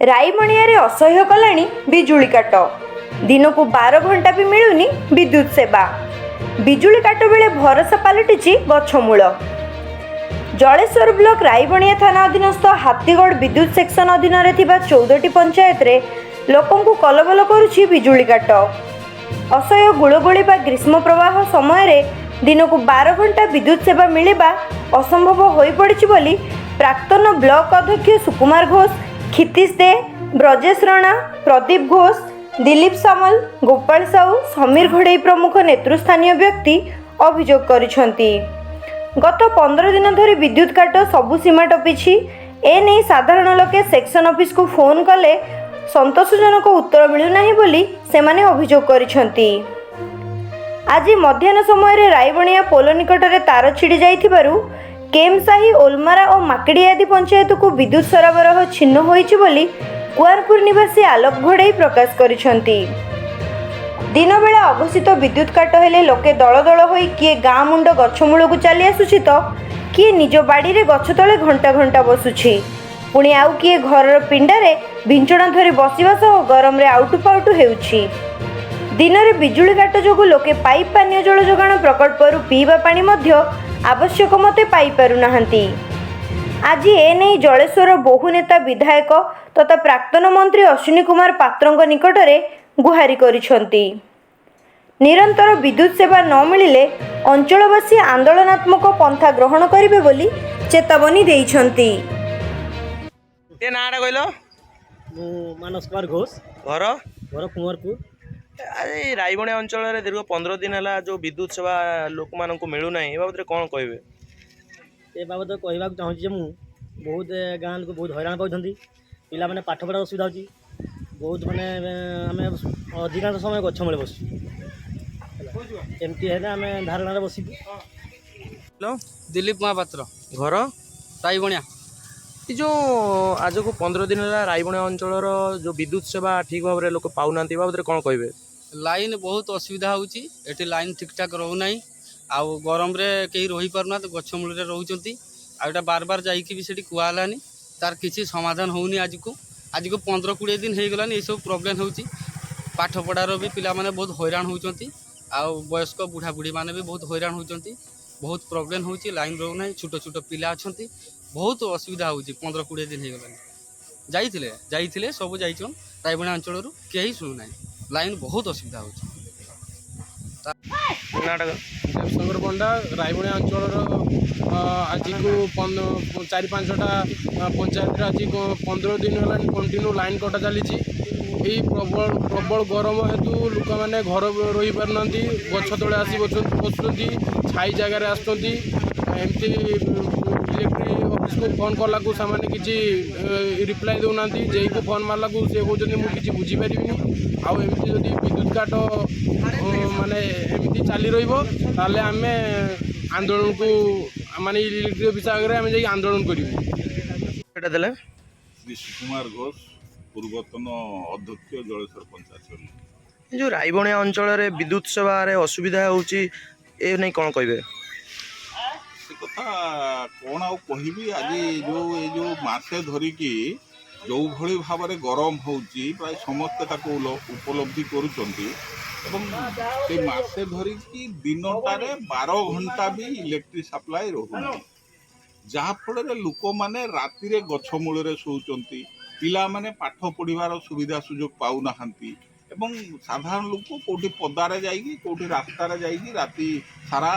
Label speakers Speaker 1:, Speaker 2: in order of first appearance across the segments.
Speaker 1: ରାଇବଣିଆରେ ଅସହ୍ୟ କଲାଣି ବିଜୁଳି କାଟ। ଦିନକୁ 12 ଘଣ୍ଟା ବି ମିଳୁନି ବିଦ୍ୟୁତ ସେବା। ବିଜୁଳି କାଟ ବେଳେ ଭରସା ପାଲଟିଛି ଗଛମୂଳ। ଜଳେଶ୍ୱର ବ୍ଲକ ରାଇବଣିଆ ଥାନା ଅଧୀନସ୍ଥ ହାତୀଗଡ଼ ବିଦ୍ୟୁତ ସେକ୍ସନ ଅଧୀନରେ ଥିବା 14ଟି ପଞ୍ଚାୟତରେ ଲୋକଙ୍କୁ କଲବଲ କରୁଛି ବିଜୁଳି କାଟ। ଅସହ୍ୟ ଗୁଳୁଗୁଳି ବା ଗ୍ରୀଷ୍ମ ପ୍ରବାହ ସମୟରେ ଦିନକୁ 12 ଘଣ୍ଟା ବିଦ୍ୟୁତ ସେବା ମିଳିବା ଅସମ୍ଭବ ହୋଇପଡ଼ିଛି ବୋଲି ପ୍ରାକ୍ତନ ବ୍ଲକ ଅଧ୍ୟକ୍ଷ ସୁକୁମାର ଘୋଷ, କ୍ଷିତୀଶ ଦେ, ବ୍ରଜେଶ ରଣା, ପ୍ରଦୀପ ଘୋଷ, ଦିଲୀପ ସାମଲ, ଗୋପାଳ ସାହୁ, ସମୀର ଘଡ଼େଇ ପ୍ରମୁଖ ନେତୃସ୍ଥାନୀୟ ବ୍ୟକ୍ତି ଅଭିଯୋଗ କରିଛନ୍ତି। ଗତ 15 ଦିନ ଧରି ବିଦ୍ୟୁତ କାଟ ସବୁ ସୀମା ଟପିଛି। ଏନେଇ ସାଧାରଣ ଲୋକେ ସେକ୍ସନ ଅଫିସକୁ ଫୋନ୍ କଲେ ସନ୍ତୋଷଜନକ ଉତ୍ତର ମିଳୁନାହିଁ ବୋଲି ସେମାନେ ଅଭିଯୋଗ କରିଛନ୍ତି। ଆଜି ମଧ୍ୟାହ୍ନ ସମୟରେ ରାଇବଣିଆ ପୋଲ ନିକଟରେ ତାର ଛିଡ଼ି ଯାଇଥିବାରୁ କେମସାହି, ଓଲମାରା ଓ ମାକିଡ଼ି ଆଦି ପଞ୍ଚାୟତକୁ ବିଦ୍ୟୁତ ସରବରାହ ଛିନ୍ନ ହୋଇଛି ବୋଲି କୁଆରପୁର ନିବାସୀ ଆଲୋକ ଘଡ଼େଇ ପ୍ରକାଶ କରିଛନ୍ତି। ଦିନବେଳା ଅଘୋଷିତ ବିଦ୍ୟୁତ କାଟ ହେଲେ ଲୋକେ ଦଳ ଦଳ ହୋଇ କିଏ ଗାଁ ମୁଣ୍ଡ ଗଛ ମୂଳକୁ ଚାଲି ଆସୁଛି ତ କିଏ ନିଜ ବାଡ଼ିରେ ଗଛ ତଳେ ଘଣ୍ଟା ଘଣ୍ଟା ବସୁଛି। ପୁଣି ଆଉ କିଏ ଘରର ପିଣ୍ଡାରେ ବିଞ୍ଚଣା ଧରି ବସିବା ସହ ଗରମରେ ଆଉଟୁ ପାଉଟୁ ହେଉଛି। ଦିନରେ ବିଜୁଳି କାଟ ଯୋଗୁଁ ଲୋକେ ପାଇପ୍ ପାନୀୟ ଜଳ ଯୋଗାଣ ପ୍ରକଳ୍ପରୁ ପିଇବା ପାଣି ମଧ୍ୟ ଆବଶ୍ୟକ ମତେ ପାଇପାରୁନାହାନ୍ତି। ଆଜି ଏନେଇ ଜଳେଶ୍ୱର ବହୁ ନେତା, ବିଧାୟକ ତଥା ପ୍ରାକ୍ତନ ମନ୍ତ୍ରୀ ଅଶ୍ୱିନୀ କୁମାର ପାତ୍ରଙ୍କ ନିକଟରେ ଗୁହାରି କରିଛନ୍ତି। ନିରନ୍ତର ବିଦ୍ୟୁତ ସେବା ନ ମିଳିଲେ ଅଞ୍ଚଳବାସୀ ଆନ୍ଦୋଳନାତ୍ମକ ପନ୍ଥା ଗ୍ରହଣ କରିବେ ବୋଲି ଚେତାବନୀ ଦେଇଛନ୍ତି।
Speaker 2: ଟିକେ ନାଁଟା କହିଲ?
Speaker 3: ମୁଁ ମାନସ କୁମାର ଘୋଷ।
Speaker 2: ଘର?
Speaker 3: ଘର କୁଆଁରପୁର।
Speaker 2: ଆଜି ରାଇବଣିଆ ଅଞ୍ଚଳରେ ଦୀର୍ଘ 15 ଦିନ ହେଲା ଯେଉଁ ବିଦ୍ୟୁତ ସେବା ଲୋକମାନଙ୍କୁ ମିଳୁନାହିଁ, ଏ ବାବଦରେ କ'ଣ କହିବେ?
Speaker 3: ଏ ବାବଦ କହିବାକୁ ଚାହୁଁଛି ଯେ ମୁଁ ବହୁତ ଗାଁ ଲୋକ ବହୁତ ହଇରାଣ ପାଉଛନ୍ତି। ପିଲାମାନେ ପାଠ ପଢ଼ାର ଅସୁବିଧା ହେଉଛି ବହୁତ। ମାନେ ଆମେ ଅଧିକାଂଶ ସମୟ ଗଛ ମୂଳେ ବସୁଛୁ। ହେଲା, ଏମିତି ହେଲେ ଆମେ ଧାରଣାରେ ବସିବୁ।
Speaker 2: ହ୍ୟାଲୋ।
Speaker 4: ଦିଲୀପ ମହାପାତ୍ର।
Speaker 2: ଘର?
Speaker 4: ରାଇବଣିଆ।
Speaker 2: ଏ ଯେଉଁ ଆଜକୁ 15 ଦିନ ହେଲା ରାଇବଣିଆ ଅଞ୍ଚଳର ଯେଉଁ ବିଦ୍ୟୁତ ସେବା ଠିକ୍ ଭାବରେ ଲୋକ ପାଉନାହାନ୍ତି, ଏ ବାବଦରେ କ'ଣ କହିବେ?
Speaker 4: ଲାଇନ୍ ବହୁତ ଅସୁବିଧା ହେଉଛି ଏଠି। ଲାଇନ୍ ଠିକ୍ଠାକ୍ ରହୁନାହିଁ ଆଉ ଗରମରେ କେହି ରହିପାରୁନାହାନ୍ତି, ଗଛ ମୂଳରେ ରହୁଛନ୍ତି। ଆଉ ଏଇଟା ବାର ବାର ଯାଇକି ବି ସେଠି କୁହା ହେଲାନି, ତାର କିଛି ସମାଧାନ ହେଉନି। ଆଜିକୁ 15-20 ଦିନ ହେଇଗଲାନି, ଏଇସବୁ ପ୍ରୋବ୍ଲେମ୍ ହେଉଛି। ପାଠ ପଢ଼ାର ବି ପିଲାମାନେ ବହୁତ ହଇରାଣ ହେଉଛନ୍ତି ଆଉ ବୟସ୍କ ବୁଢ଼ା ବୁଢ଼ୀମାନେ ବି ବହୁତ ହଇରାଣ ହେଉଛନ୍ତି। ବହୁତ ପ୍ରୋବ୍ଲେମ୍ ହେଉଛି, ଲାଇନ୍ ରହୁନାହିଁ, ଛୋଟ ଛୋଟ ପିଲା ଅଛନ୍ତି, ବହୁତ ଅସୁବିଧା ହେଉଛି। 15-20 ଦିନ ହେଇଗଲାଣି। ଯାଇଥିଲେ ଯାଇଥିଲେ ସବୁ ଯାଇଛନ୍ ରାଇବଣିଆ ଅଞ୍ଚଳରୁ, କେହି ଶୁଣୁନାହିଁ। ଲାଇନ୍ ବହୁତ ଅସୁବିଧା ହେଉଛି।
Speaker 2: ନାଁଟା?
Speaker 5: ଦେବଶଙ୍କର ପଣ୍ଡା। ରାଇବଣିଆ ଅଞ୍ଚଳର ଆଜିକୁ 4-5ଟା ପଞ୍ଚାୟତରେ ଆଜି 15 ଦିନ ହେଲାଣି କଣ୍ଟିନ୍ୟୁ ଲାଇନ୍ କଟା ଚାଲିଛି। ଏଇ ପ୍ରବଳ ପ୍ରବଳ ଗରମ ହେତୁ ଲୋକମାନେ ଘର ରହିପାରୁନାହାନ୍ତି, ଗଛ ତଳେ ଆସି ବସୁଛନ୍ତି, ଛାଇ ଜାଗାରେ ଆସୁଛନ୍ତି। ଏମିତି ଇଲେକ୍ଟ୍ରି ଅଫିସକୁ ଫୋନ୍ କଲାକୁ ସେମାନେ କିଛି ରିପ୍ଲାଏ ଦେଉନାହାନ୍ତି। ଜେଇକୁ ଫୋନ୍ ମାରିଲାକୁ ସେ କହୁଛନ୍ତି, ମୁଁ କିଛି ବୁଝିପାରିବିନି। ଆଉ ଏମିତି ଯଦି ବିଦ୍ୟୁତ କାଟ ମାନେ ଏମିତି ଚାଲି ରହିବ, ତାହେଲେ ଆମେ ଆନ୍ଦୋଳନକୁ ମାନେ ଇଲେକ୍ଟ୍ରି ଅଫିସ ଆଗରେ ଆମେ ଯାଇକି ଆନ୍ଦୋଳନ କରିବୁ।
Speaker 2: ଏଇଟା ଦେଲେ।
Speaker 6: ଶ୍ରୀ ସୁକୁମାର ଘୋଷ, ପୂର୍ବତନ ଅଧ୍ୟକ୍ଷ, ଜଳେଶ୍ୱର ପଞ୍ଚାୟତ ସମିତି।
Speaker 2: ଏ ଯେଉଁ ରାଇବଣିଆ ଅଞ୍ଚଳରେ ବିଦ୍ୟୁତ ସେବାରେ ଅସୁବିଧା ହେଉଛି, ଏ ନେଇ କ'ଣ କହିବେ?
Speaker 6: ସେ କଥା କ'ଣ ଆଉ କହିବି? ଆଜି ଯେଉଁ ଏଇ ଯେଉଁ ମାସେ ଧରିକି ଯେଉଁଭଳି ଭାବରେ ଗରମ ହେଉଛି, ପ୍ରାୟ ସମସ୍ତେ ତାକୁ ଉପଲବ୍ଧି କରୁଛନ୍ତି ଏବଂ ସେଇ ମାସେ ଧରିକି ଦିନଟାରେ 12 ଘଣ୍ଟା ବି ଇଲେକ୍ଟ୍ରିକ୍ ସପ୍ଲାଏ ରହୁନାହିଁ, ଯାହାଫଳରେ ଲୋକମାନେ ରାତିରେ ଗଛ ମୂଳରେ ଶୋଉଛନ୍ତି, ପିଲାମାନେ ପାଠ ପଢ଼ିବାର ସୁବିଧା ସୁଯୋଗ ପାଉନାହାନ୍ତି ଏବଂ ସାଧାରଣ ଲୋକ କେଉଁଠି ପଦାରେ ଯାଇକି, କେଉଁଠି ରାସ୍ତାରେ ଯାଇକି ରାତି ସାରା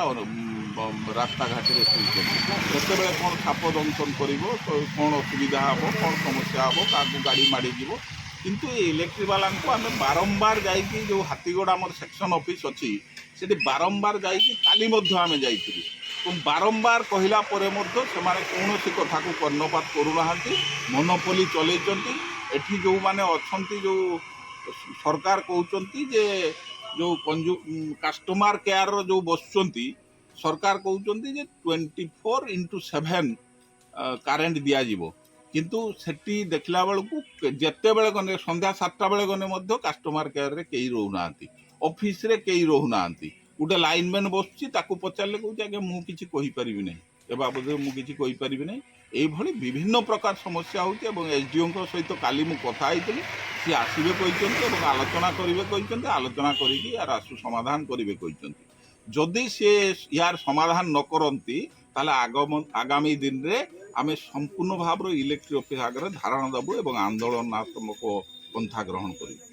Speaker 6: ରାସ୍ତାଘାଟରେ ଶୋଉଛନ୍ତି। କେତେବେଳେ କ'ଣ ସାପ ଦଂଶନ କରିବ, ତ କ'ଣ ଅସୁବିଧା ହେବ, କ'ଣ ସମସ୍ୟା ହେବ, କାହାକୁ ଗାଡ଼ି ମାଡ଼ିଯିବ। କିନ୍ତୁ ଏ ଇଲେକ୍ଟ୍ରି ବାଲାଙ୍କୁ ଆମେ ବାରମ୍ବାର ଯାଇକି, ଯେଉଁ ହାତୀଗଡ଼ ଆମର ସେକ୍ସନ୍ ଅଫିସ୍ ଅଛି, ସେଠି ବାରମ୍ବାର ଯାଇକି, କାଲି ମଧ୍ୟ ଆମେ ଯାଇଥିଲୁ ଏବଂ ବାରମ୍ବାର କହିଲା ପରେ ମଧ୍ୟ ସେମାନେ କୌଣସି କଥାକୁ କର୍ଣ୍ଣପାତ କରୁନାହାନ୍ତି, ମନୋପଲି ଚଲେଇଛନ୍ତି। ଏଠି ଯେଉଁମାନେ ଅଛନ୍ତି, ଯେଉଁ ସରକାର କହୁଛନ୍ତି ଯେ ଯେଉଁ କାଷ୍ଟମାର କେୟାରର ଯେଉଁ ବସୁଛନ୍ତି, ସରକାର କହୁଛନ୍ତି ଯେ 24x7 current ଦିଆଯିବ। କିନ୍ତୁ ସେଠି ଦେଖିଲା ବେଳକୁ ଯେତେବେଳେ ଗଲେ, ସନ୍ଧ୍ୟା 7ଟା ବେଳେ ଗଲେ ମଧ୍ୟ କାଷ୍ଟମାର କେୟାରରେ କେହି ରହୁନାହାନ୍ତି, ଅଫିସରେ କେହି ରହୁନାହାନ୍ତି। ଗୋଟେ ଲାଇନମ୍ୟାନ୍ ବସୁଛି, ତାକୁ ପଚାରିଲେ କହୁଛି, ଆଜ୍ଞା ମୁଁ କିଛି କହିପାରିବି ନାହିଁ, ଏ ବାବଦରେ ମୁଁ କିଛି କହିପାରିବି ନାହିଁ। ଏଇଭଳି ବିଭିନ୍ନ ପ୍ରକାର ସମସ୍ୟା ହେଉଛି ଏବଂ ଏସ୍ଡିଓଙ୍କ ସହିତ କାଲି ମୁଁ କଥା ହେଇଥିଲି। ସିଏ ଆସିବେ କହିଛନ୍ତି ଏବଂ ଆଲୋଚନା କରିବେ କହିଛନ୍ତି। ଆଲୋଚନା କରିକି ୟାର ଆଶୁ ସମାଧାନ କରିବେ କହିଛନ୍ତି। ଯଦି ସିଏ ୟାର ସମାଧାନ ନ କରନ୍ତି, ତାହେଲେ ଆଗାମୀ ଦିନରେ ଆମେ ସମ୍ପୂର୍ଣ୍ଣ ଭାବରେ ଇଲେକ୍ଟ୍ରିକ୍ ଅଫିସ୍ ଆଗରେ ଧାରଣା ଦେବୁ ଏବଂ ଆନ୍ଦୋଳନାତ୍ମକ ପନ୍ଥା ଗ୍ରହଣ କରିବୁ।